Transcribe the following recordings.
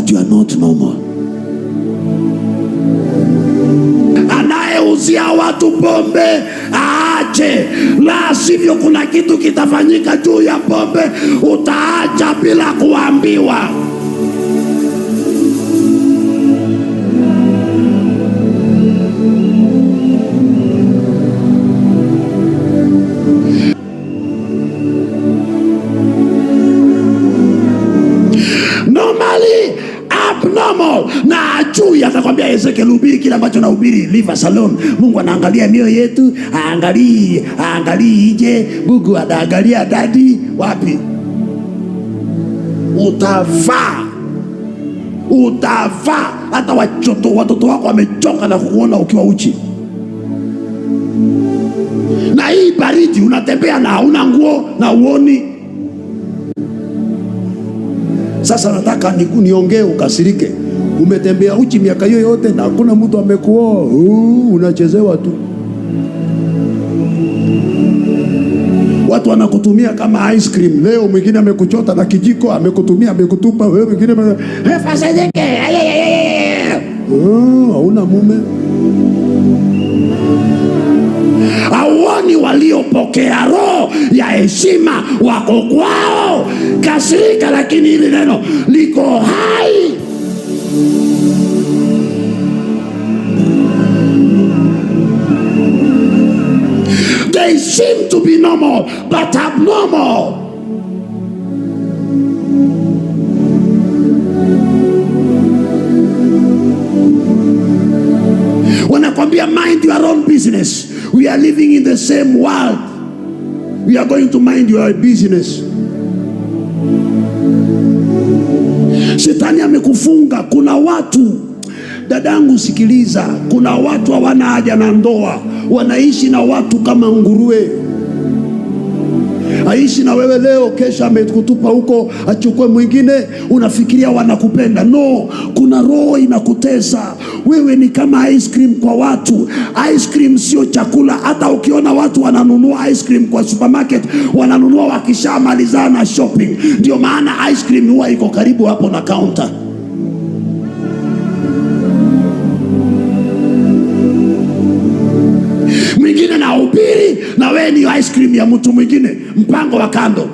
But you are not normal. Anayeuzia watu pombe aache, la sivyo kuna kitu kitafanyika juu ya pombe, utaacha bila kuambiwa. Normally abnormal. Na ajui atakwambia Ezekiel, hubiri kile ambacho nahubiri, leave us alone. Mungu anaangalia mioyo yetu, haangalii nje. Mungu anaangalia ndani. Wapi? Utavaa, utavaa hata watoto wako wamechoka na kukuona ukiwa uchi. Na hii baridi unatembea na hauna nguo na uoni. Sasa nataka niongee ukasirike. Umetembea uchi miaka hiyo yote na hakuna mtu amekuoa. Unachezewa tu. Watu wanakutumia kama ice cream. Leo mwingine amekuchota na kijiko, amekutumia, amekutupa. Wewe mwingine hauna mume. Hauoni waliopokea roho ya heshima wako kwao. Kasirika, lakini hili neno liko hai. They seem to be normal, but abnormal. Wanakwambia mind your own business. We are living in the same world. We are going to mind your business. Shetani amekufunga. Kuna watu, dadangu sikiliza, kuna watu hawana haja na ndoa, wanaishi na watu kama nguruwe. Aishi na wewe leo, kesha amekutupa huko, achukue mwingine. Unafikiria wanakupenda. No, kuna roho inakutesa. Wewe ni kama ice cream kwa watu. Ice cream sio chakula. Hata ukiona watu wananunua ice cream kwa supermarket, wananunua wakishamalizana shopping. Ndio maana ice cream huwa iko karibu hapo na counter. Mwingine na ubiri na wewe ni ice cream ya mtu mwingine, mpango wa kando.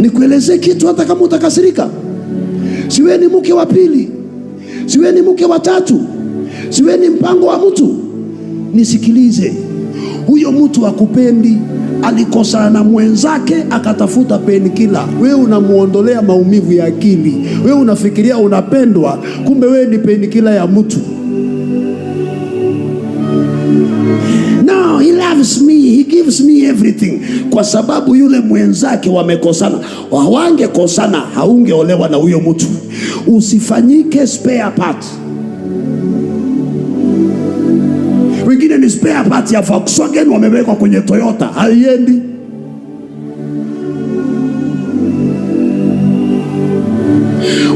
Nikueleze kitu hata kama utakasirika. Siwe ni mke wa pili, siwe ni mke wa tatu, siwe ni mpango wa mtu. Nisikilize, huyo mtu hakupendi, alikosana na mwenzake akatafuta painkiller. Wewe unamuondolea maumivu ya akili. Wewe unafikiria unapendwa, kumbe wewe ni painkiller ya mtu. No, he loves me, he gives me everything. Kwa sababu yule mwenzake wamekosana. Hawangekosana, haungeolewa na huyo mtu. Usifanyike spare part. Wengine ni spare part ya Volkswagen wamewekwa kwenye Toyota, haiendi.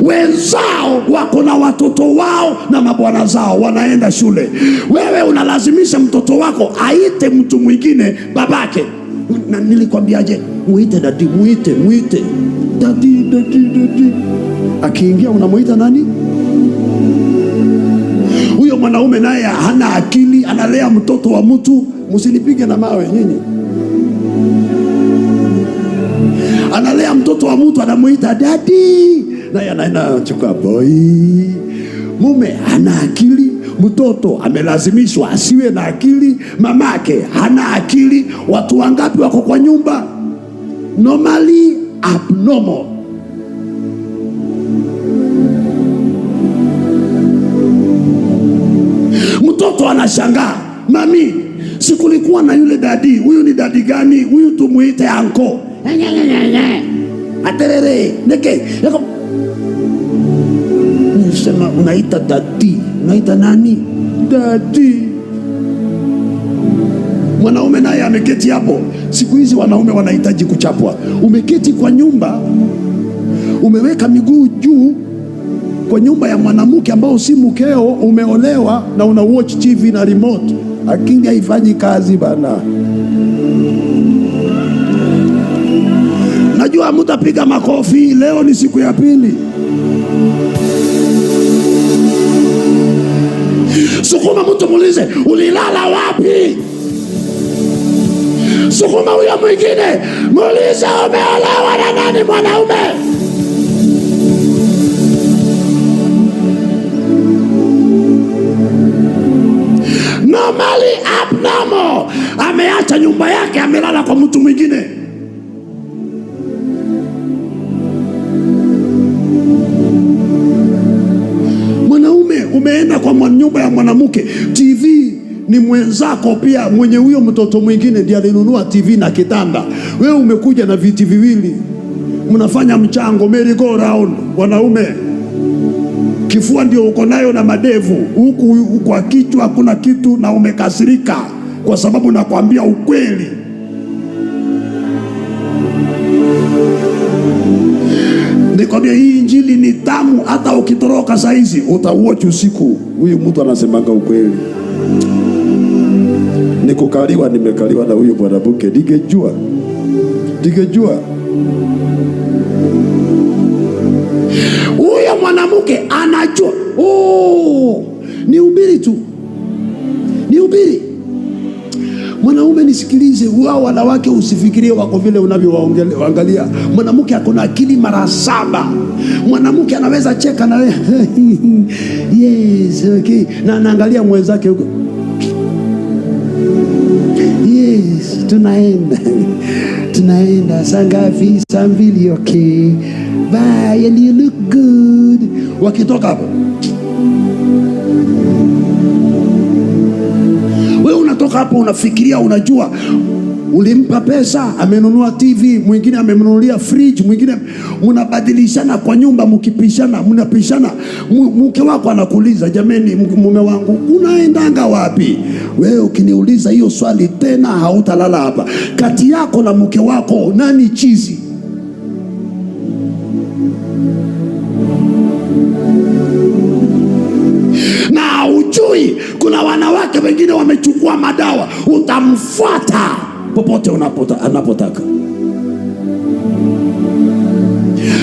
Wenzao wako na watoto wao na mabwana zao wanaenda shule. Wewe unalazimisha mtoto wako aite mtu mwingine babake. Na nilikwambiaje? Muite daddy, muite, muite. Daddy, daddy, daddy. Akiingia unamuita nani? Huyo mwanaume naye hana akili, analea mtoto wa mtu. Msinipige na mawe nyinyi. Analea mtoto wa mtu, anamuita daddy, naye anaenda anachukua boy. Mume hana akili, mtoto amelazimishwa asiwe na akili, mamake hana akili. Watu wangapi wako kwa nyumba? Normally abnormal. Mtoto anashangaa, mami, sikulikuwa na yule dadi, huyu ni dadi gani? Huyu tumuite anko. Aterere, neke. Nisema unaita dadi, unaita nani? Dadi. Mwanaume naye ameketi hapo. Siku hizi wanaume wanahitaji kuchapwa. Umeketi kwa nyumba, umeweka miguu juu kwa nyumba ya mwanamke ambao si mkeo, umeolewa na una watch TV na remote. Akili haifanyi kazi bana. Najua mtapiga makofi, leo ni siku ya pili. Sukuma mtu muulize, ulilala wapi? Sukuma huyo mwingine muulize, umeolewa na nani mwanaume? Normally abnormal. Ameacha nyumba yake, amelala kwa mtu mwingine. Mwanaume umeenda kwa nyumba ya mwanamke, TV ni mwenzako pia, mwenye huyo mtoto mwingine ndiye alinunua TV na kitanda. Wewe umekuja na viti viwili, mnafanya mchango merry go round. Wanaume, kifua ndio uko nayo na madevu, huku kwa kichwa hakuna kitu, na umekasirika kwa sababu nakwambia ukweli. Nikwambia hii injili ni tamu, hata ukitoroka saizi utauochi usiku, huyu mtu anasemanga ukweli. Nikukaliwa, nimekaliwa na huyu mwanamke, ningejua huyo mwanamke anajua. Oh, ni ubiri tu, ni ubiri. Mwanaume nisikilize, wao wanawake usifikirie wako vile unavyowaangalia. Mwanamke ako na akili mara 7. Mwanamke anaweza cheka na wewe yes, okay, na anaangalia mwenzake huko, yes, tunaenda tunaenda saa ngapi? Saa 2, okay, bye and you look good. Wakitoka hapo, wewe unatoka hapo unafikiria, unajua ulimpa pesa, amenunua TV, mwingine amemnunulia fridge, mwingine mnabadilishana kwa nyumba, mkipishana, mnapishana. Mke wako anakuuliza, jameni, mume wangu unaendanga wapi? Wewe ukiniuliza hiyo swali tena hautalala hapa. Kati yako na mke wako nani chizi? Na ujui kuna wanawake wengine wamechukua madawa, utamfuata popote anapotaka.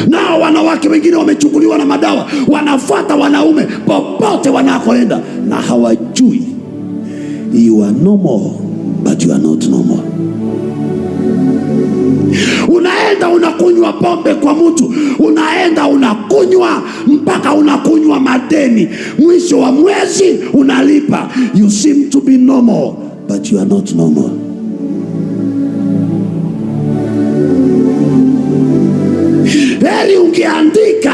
Na wanawake wengine wamechukuliwa na madawa, wanafuata wanaume popote wanakoenda, na hawajui you are normal but you are not normal. Unaenda unakunywa pombe kwa mtu, unaenda unakunywa mpaka unakunywa madeni, mwisho wa mwezi unalipa. You seem to be normal but you are not normal. Heri ungeandika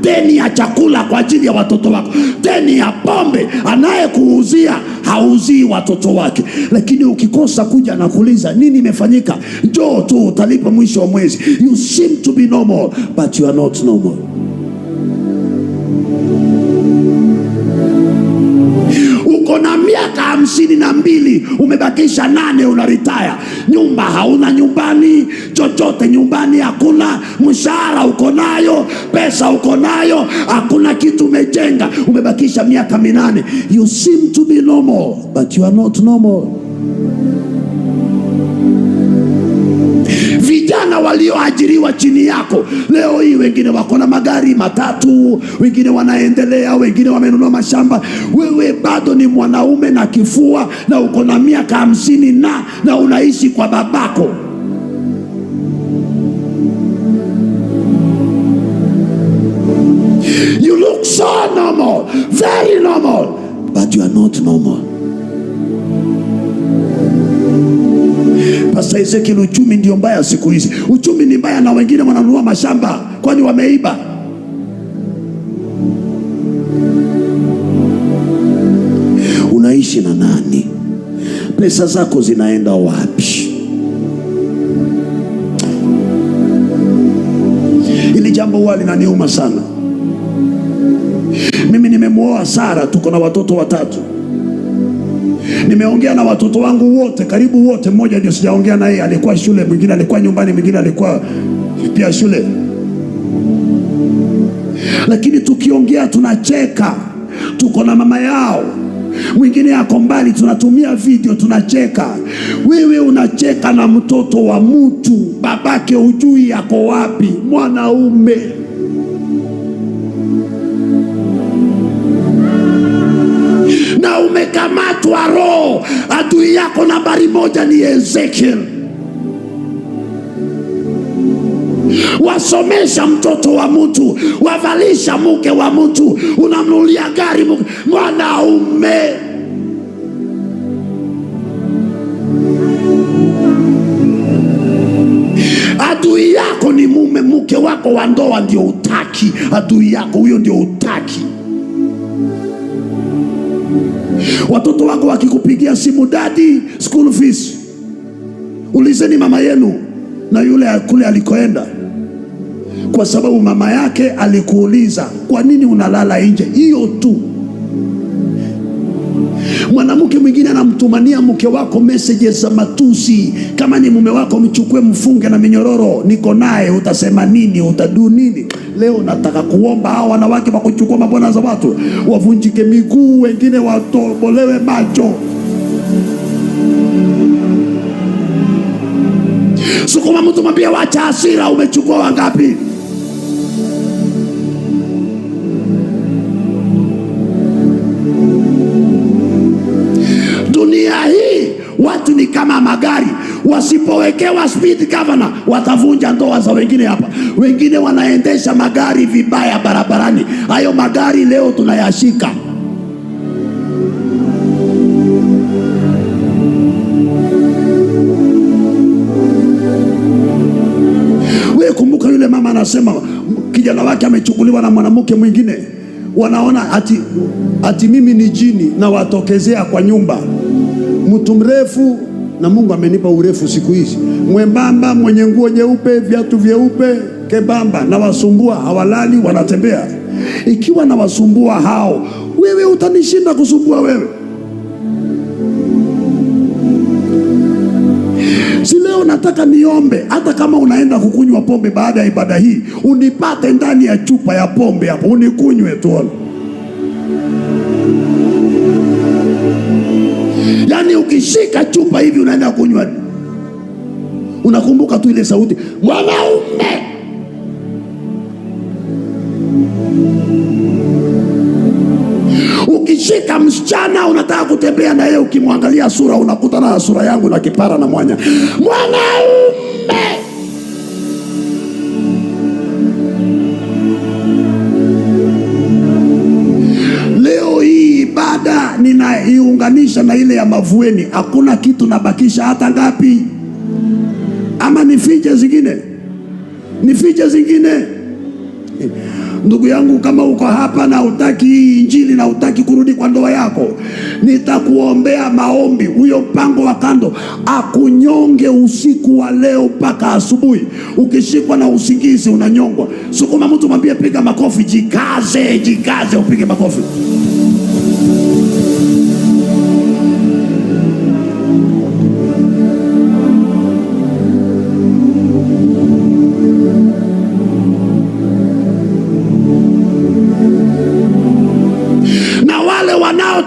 deni ya chakula kwa ajili ya watoto wako, deni ya pombe. Anayekuuzia hauzii watoto wake. Lakini ukikosa kuja na kuuliza nini imefanyika, njoo tu utalipa mwisho wa mwezi. You seem to be normal but you are not normal. Uko na miaka 52, umebakisha 8 una retire. Nyumba hauna nyumbani, chochote nyumbani hakuna, mshahara uko nayo, pesa uko nayo, hakuna kitu umejenga. Umebakisha miaka 8. You seem to be normal but you are not normal. Vijana walioajiriwa chini yako leo hii, wengine wako na magari matatu, wengine wanaendelea, wengine wamenunua mashamba. Wewe bado ni mwanaume na kifua, na uko na miaka 50 na unaishi kwa babako. You look so normal, very normal, but you are not normal. Pastor Ezekiel, uchumi ndio mbaya siku hizi. Uchumi ni mbaya na wengine wananunua mashamba kwani wameiba. Unaishi na nani? Pesa zako zinaenda wapi? Hili jambo huwa linaniuma sana. Mimi nimemuoa Sara, tuko na watoto 3. Nimeongea na watoto wangu wote, karibu wote. Mmoja ndio sijaongea na yeye, alikuwa shule, mwingine alikuwa nyumbani, mwingine alikuwa pia shule. Lakini tukiongea tunacheka. Tuko na mama yao. Mwingine ako mbali, tunatumia video tunacheka. Wewe unacheka na mtoto wa mtu, babake hujui ako wapi, mwanaume. Na umekamatwa roho. Adui yako nambari moja ni Ezekiel. Wasomesha mtoto wa mtu, wavalisha mke wa mtu, unamnunulia gari mwanaume. Adui yako ni mume, mke wako wa ndoa ndio utaki. Adui yako huyo ndio utaki. Watoto wako wakikupigia simu, daddy school fees, ulizeni mama yenu na yule kule alikoenda, kwa sababu mama yake alikuuliza kwa nini unalala nje. Hiyo tu. Mwanamke mwingine anamtumania mke wako messages za matusi. Kama ni mume wako mchukue, mfunge na minyororo, niko naye, utasema nini? Utadu nini? Leo nataka kuomba hao wanawake wa kuchukua mabwana za watu wavunjike miguu, wengine watobolewe macho. Sukuma mtu mwambie wacha hasira, umechukua wangapi? Dunia hii watu ni kama magari, wasipowekewa speed governor watavunja ndoa za wengine hapa. Wengine wanaendesha magari vibaya barabarani. Hayo magari leo tunayashika. Wewe kumbuka yule mama anasema kijana wake amechukuliwa na mwanamke mwingine. Wanaona ati mimi ni jini na watokezea kwa nyumba. Mtu mrefu, na Mungu amenipa urefu siku hizi, mwembamba, mwenye nguo nyeupe, viatu vyeupe, kebamba, na wasumbua, hawalali, wanatembea. Ikiwa na wasumbua hao, wewe utanishinda kusumbua wewe? Si leo nataka niombe, hata kama unaenda kukunywa pombe baada ya ibada hii, unipate ndani ya chupa ya pombe hapo, unikunywe tuone. Yaani ukishika chupa hivi unaenda kunywa, unakumbuka tu ile sauti, mwanaume. Ukishika msichana unataka kutembea na yeye, ukimwangalia sura unakutana na sura yangu na kipara na mwanya, mwanaume. Leo hii ibada ninaiunganisha na ile ya mavueni. Hakuna kitu nabakisha hata ngapi. Ama nifiche zingine? Nifiche zingine? Ndugu yangu, kama uko hapa na hutaki hii injili na hutaki kurudi kwa ndoa yako, nitakuombea maombi. Huyo mpango wa kando akunyonge usiku wa leo mpaka asubuhi. Ukishikwa na usingizi unanyongwa. Sukuma mtu mwambie piga makofi, jikaze, jikaze upige makofi.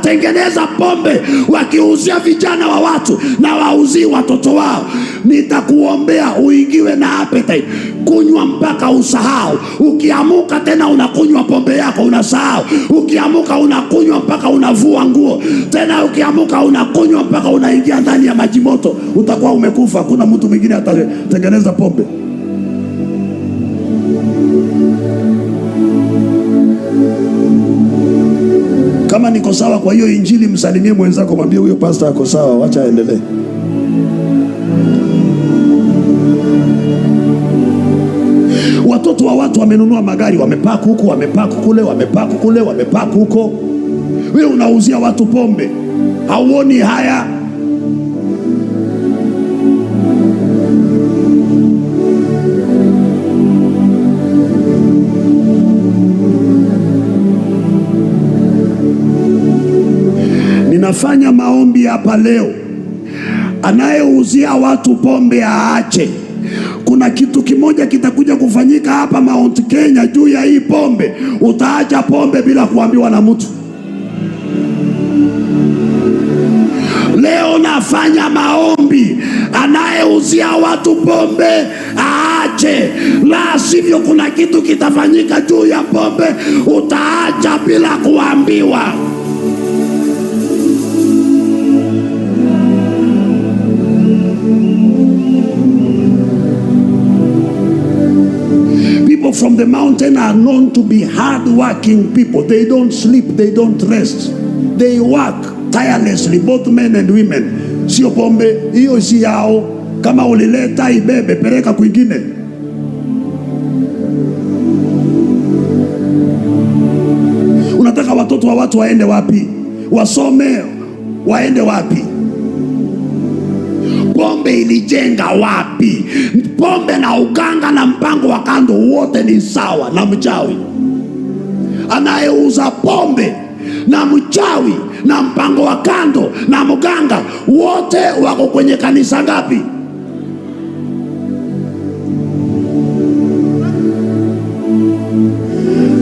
Tengeneza pombe wakiuzia vijana wa watu na wauzii watoto wao, nitakuombea uingiwe na appetite, kunywa mpaka usahau. Ukiamuka tena unakunywa pombe yako unasahau. Ukiamuka unakunywa mpaka unavua nguo tena. Ukiamuka unakunywa mpaka unaingia ndani ya maji moto. Utakuwa umekufa. Kuna mtu mwingine atatengeneza pombe. Kama niko sawa kwa hiyo injili, msalimie mwenzako, mwambie huyo pastor ako sawa, wacha aendelee. Watoto wa watu wamenunua magari, wamepaku huku, wamepaku kule, wamepaku kule, wamepaku huko. Wewe unauzia watu pombe, hauoni haya? Ninafanya maombi hapa leo, anayeuzia watu pombe aache. Kuna kitu kimoja kitakuja kufanyika hapa Mount Kenya juu ya hii pombe. Utaacha pombe bila kuambiwa na mtu. Leo nafanya maombi, anayeuzia watu pombe aache, la sivyo kuna kitu kitafanyika juu ya pombe, utaacha bila kuambiwa. People from the mountain are known to be hard-working people. They don't sleep, they don't rest. They work tirelessly, both men and women. Sio pombe, hiyo si yao. Kama ulileta ibebe, peleka kwingine. Unataka watoto wa watu waende wapi? Wasome, waende wapi? Pombe ilijenga wapi? Pombe na uganga na mpango wa kando wote ni sawa na mchawi. Anayeuza pombe na mchawi na mpango wa kando na mganga wote wako kwenye kanisa ngapi?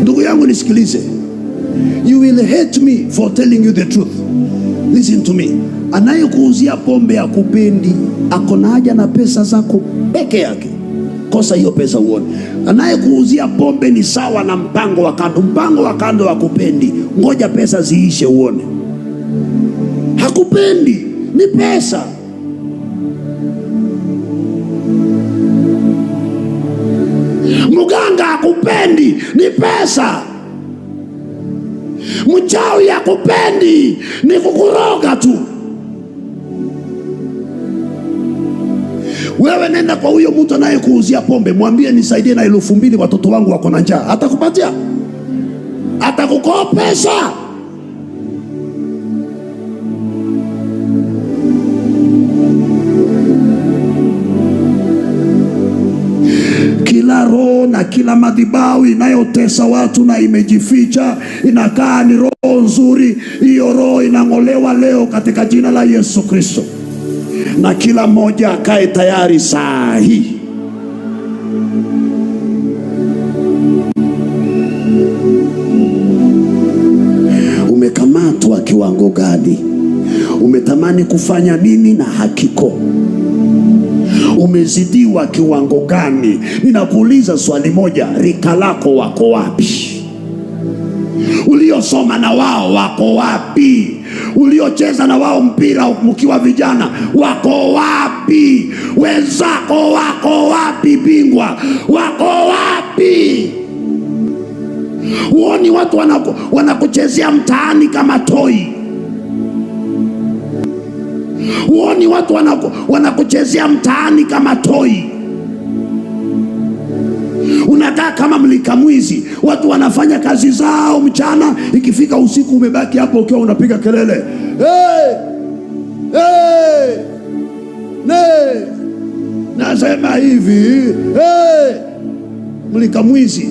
Ndugu yangu nisikilize. You will hate me for telling you the truth. Listen to me. Anayekuuzia pombe hakupendi, ako na haja na pesa zako peke yake. Kosa hiyo pesa uone. Anayekuuzia pombe ni sawa na mpango wa kando. Mpango wa kando hakupendi, ngoja pesa ziishe uone. Hakupendi, ni pesa. Mganga hakupendi, ni pesa. Mchawi hakupendi, ni kukuroga tu. Wewe nenda kwa huyo mtu anayekuuzia pombe, mwambie nisaidie na 2000, watoto wangu wako na njaa. Atakupatia? Atakukopesha? Kila roho na kila madhabahu inayotesa watu na imejificha, inakaa ni roho nzuri, hiyo roho inang'olewa leo katika jina la Yesu Kristo. Na kila mmoja akae tayari saa hii. Umekamatwa kiwango gani? Umetamani kufanya nini na hakiko? Umezidiwa kiwango gani? Ninakuuliza swali moja, rika lako wako wapi? Uliosoma na wao wako wapi? Uliocheza na wao mpira mkiwa vijana wako wapi? Wenzako wako wapi? Bingwa wako wapi? Huoni watu wanakuchezea mtaani kama toi? Huoni watu wanakuchezea mtaani kama toi? Unakaa kama mlika mwizi. Watu wanafanya kazi zao mchana, ikifika usiku umebaki hapo ukiwa unapiga kelele. Hey! Hey! Ne! Nasema hivi, hey! Mlika mwizi.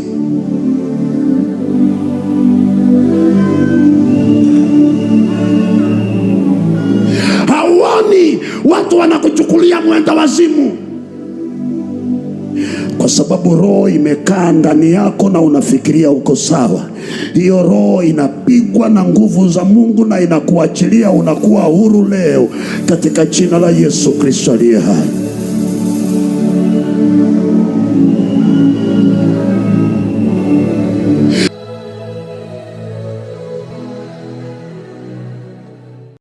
Hauoni watu wanakuchukulia mwenda wazimu? Kwa sababu roho imekaa ndani yako na unafikiria uko sawa. Hiyo roho inapigwa na nguvu za Mungu na inakuachilia, unakuwa huru leo katika jina la Yesu Kristo aliye hai.